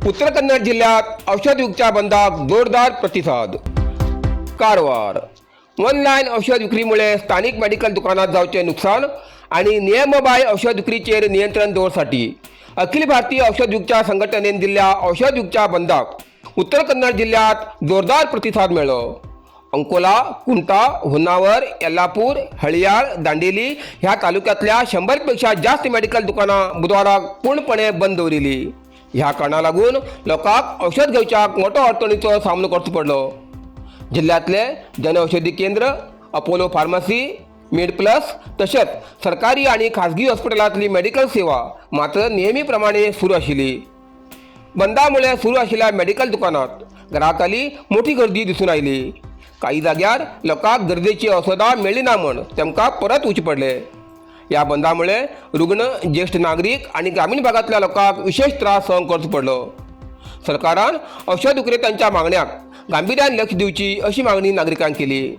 उत्तर कन्नड जिल्ह्यात औषध विकच्या बंदाक जोरदार प्रतिसाद. कारवार. ऑनलायन औषध विक्रीमुळे स्थानिक मेडिकल दुकानात जावचे नुकसान आणि नियमबाह्य औषध विक्रीचेर नियंत्रण दवरसाठी अखिल भारतीय औषध विकच्या संघटनेन दिल्ल्या औषध विकच्या बंदाक उत्तर कन्नड जिल्ह्यात जोरदार प्रतिसाद मेळ्ळो. अंकोला, कुमठा, होन्नावर, येल्लापूर, हळियाळ, दांडेली ह्या तालुक्यातल्या 100पेक्षा जास्त मेडिकल दुकानां बुधवाराक पूर्णपणे बंद दवरिली. ह्या कारणा लागून लोकांक औषध घेवच्याक मोठो अडचणीचो सामनो करचो पडलो. जिल्ह्यातले जनऔषधी केंद्र, अपोलो फार्मसी, मेड प्लस तशेंच सरकारी आणि खाजगी हॉस्पिटलांतली मेडिकल सेवा मात्र नेहमीप्रमाणे सुरू आशिल्ली. बंदामुळे सुरू आशिल्ल्या मेडिकल दुकानात ग्राहकांली मोठी गर्दी दिसून आयली. काही जाग्यार लोकांक गरजेची औषधां मेळ्ळी ना म्हण तेमकां परत वचचें पडलें. ह्या बंदामुळे रुग्ण, ज्येश्ठ नागरीक आनी ग्रामीण भागांतल्या लोकांक विशेश त्रास सहन करचो पडलो. सरकारान औषध विक्रेत्यांच्या मागण्यांक गांभिर्यान लक्ष दिवची अशी मागणी नागरिकांनी केली.